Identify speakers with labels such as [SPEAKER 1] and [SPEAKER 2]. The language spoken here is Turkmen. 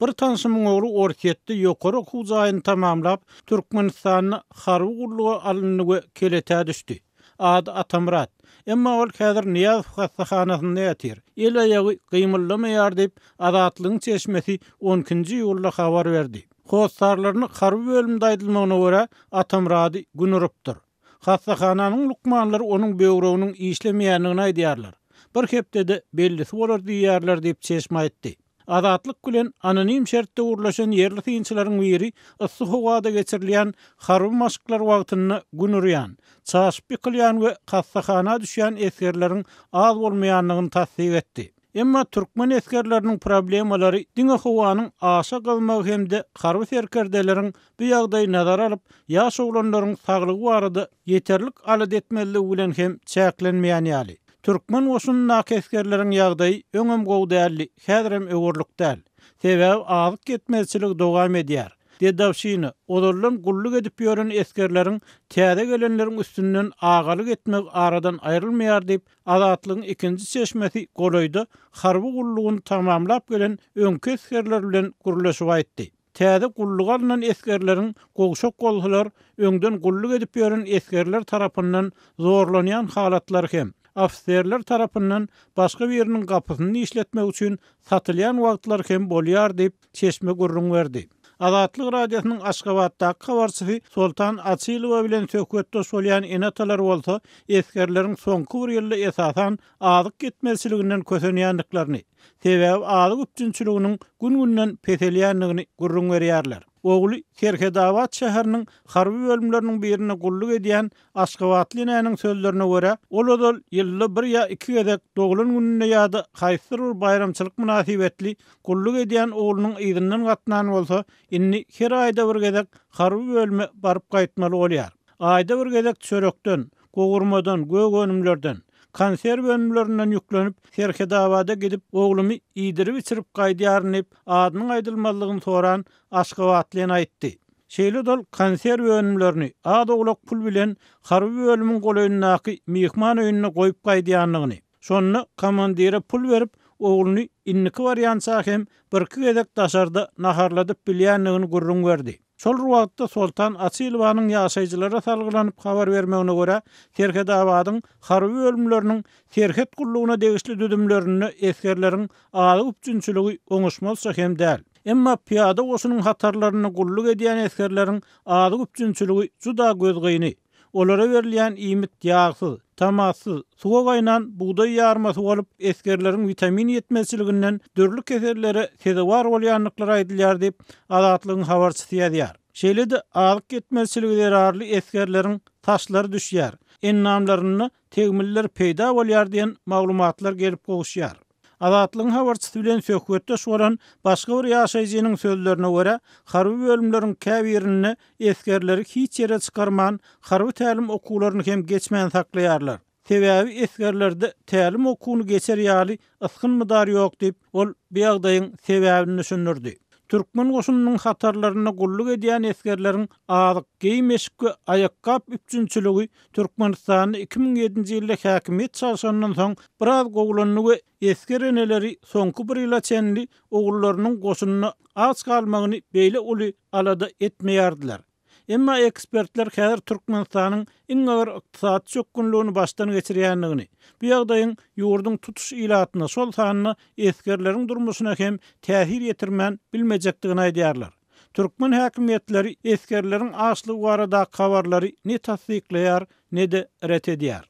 [SPEAKER 1] Bir tanşymyň ogly Orsýetde ýokary okuw jaýyny tamamlap, Türkmenistanda harby gulluga alyndy we Keletä düşdi. Ady Atamyrat. Emma ol häzir Nyýazow hassahanasynda ýatyr. El-aýagy gymyldamaýar diýip, Azatlygyň çeşmesi on ikinji iýulda habar berdi. Hossarlaryna harby bölümde aýdylmagyna görä, Atamyrady gün urupdyr. Hassahananyň lukmanlary onuň böwreginiň işlemeýändigini aýdýarlar. Bir hepdede bellisi bolar diýýärler diýip, çeşme aýtdy. Azatlyk bilen anonim şertde gürleşen ýerli synçylaryň biri yssy howada geçirilýän harby maşklar wagtynda gün urýan, çaşyp ýykylýan we hassahana düşýän esgerleriň az bolmaýandygyny tassyk etdi. Emma türkmen esgerleriniň problemalary diňe howanyň aşa gyzmagy hem-de harby serkerdeleriň bu ýagdaýy nazara alyp, ýaş oglanlaryň saglygy barada ýeterlik alada etmezligi bilen hem çäklenmeýän ýaly. Türkmen goşunyndaky esgerleriň ýagdaýy öňem gowy däldi, häzirem öwerlik däl. Sebäbi azyk ýetmezçiligi dowam edýär. Dedowşina, ozaldan gulluk edip ýören esgerleriň täze gelenleriň üstünden agalyk etmegi aradan aýrylmaýar diýip, Azatlygyň ikinji çeşmesi golaýda harby gullugyny tamamlap gelen öňki esgerler bilen gürleşip aýtdy. Täze gulluga alnan esgerleriň gowşak bolsalar, öňden gulluk edip ýören esgerler tarapyndan zorlanýan halatlary hem, ofiserler tarapyndan başga biriniň gapysyny işletmek üçin satylýan wagtlary hem bolýar diýip, çeşme gürrüň berdi. Azatlyk Radiosynyň Aşgabatdaky habarçysy Soltan Açylowa bilen söhbetdeş bolýan ene-atalar bolsa, esgerleriň soňky bir ýylda esasan azyk ýetmezçiliginden kösenýändiklerini, Sebäbi azyk üpjünçiliginiň gün-günden peselýändigini gürrüň berýärler. Ogly Serhedabat şäheriniň harby bölümleriniň birinde gulluk edýän aşgabatly enäniň sözlerine görä, ol ozal ýylda bir ýa iki gezek doglan gününde ýa-da haýsydyr bir baýramçylyk mynasybetli gulluk edýän oglunyň yzyndan gatnan bolsa, indi her aýda bir gezek harby bölüme baryp gaýtmaly bolýar. Aýda bir gezek çörekden, gowurmadan, gök önümlerden, konserw önümlerinden ýüklenip, Serhedabada gidip, oglumy iýdirip-içirip gaýdýaryn diýip, adynyň aýdylmazlygyny soran aşgabatly ene aýtdy. Şeýle-de ol konserw önümlerini az-owlak pul bilen harby bölümiň golaýyndaky myhman öýünde goýup gaýdýandygyny, şonda komandire pul berip, ogluny indiki barýança hem birki gezek daşarda naharladyp bilýändigini gürrüň berdi. Şol bir wagtda, Soltan Açylowanyň ýaşaýjylara salgylanyp habar bermegine görä, Serhedabadyň harby bölümleriniň serhet gullugyna degişli düzümlerinde esgerleriň azyk üpjünçiligi oňuşmazça hem däl. Emma pyýada goşunyň hatarlarynda gulluk edýän esgerleriň azyk üpjünçiligi juda gözgyny. Olara berilýän iýmit ýagsyz, tomatsyz, suwa gaýnan bugdaý ýarmasy bolup, esgerleriň witamin ýetmezçiliginden dürli kesellere sezewar bolýandyklary aýdylýar diýip, Azatlygyň habarçysy ýazýar. Şeýle-de, azyk ýetmezçiligi zerarly esgerleriň saçlary düşýär, endamlarynda tegmiller peýda bolýar diýen maglumatlar gelip gowuşýar. Azatlygyň habarçysy bilen söhbetdeş bolan başga bir ýaşaýjynyň sözlerine görä, harby bölümleriň käbirinde esgerleri hiç ýere çykarman, harby tälim okuwlaryny hem geçmän saklaýarlar. Sebäbi esgerlerde tälim okuwyny geçer ýaly ysgyn-mydar ýok diýip, ol bu ýagdaýyň sebäbini düşündirdi. Türkmen goşunynyň hatarlarynda gulluk edýän esgerleriň azyk, geýim-eşik we aýakgap üpjünçiligi Türkmenistanda 2007-nji ýylda häkimiýet çalşandan soň biraz gowulandy we esger eneleri soňky bir ýyla çenli ogullarynyň goşunda aç galmagyny beýle uly alada etmeýärdiler. Emma ekspertler häzir Türkmenistanyň iň agyr ykdysady çökgünligini başdan geçirýändigini, bu ýagdaýyň ýurduň tutuş ilatyna, şol sanda esgerleriň durmuşyna hem täsir ýetirmän bilmejekdigini aýdýarlar. Türkmen häkimiýetleri esgerleriň açlygy baradaky habarlary ne tassyklaýar, ne-de ret edýär.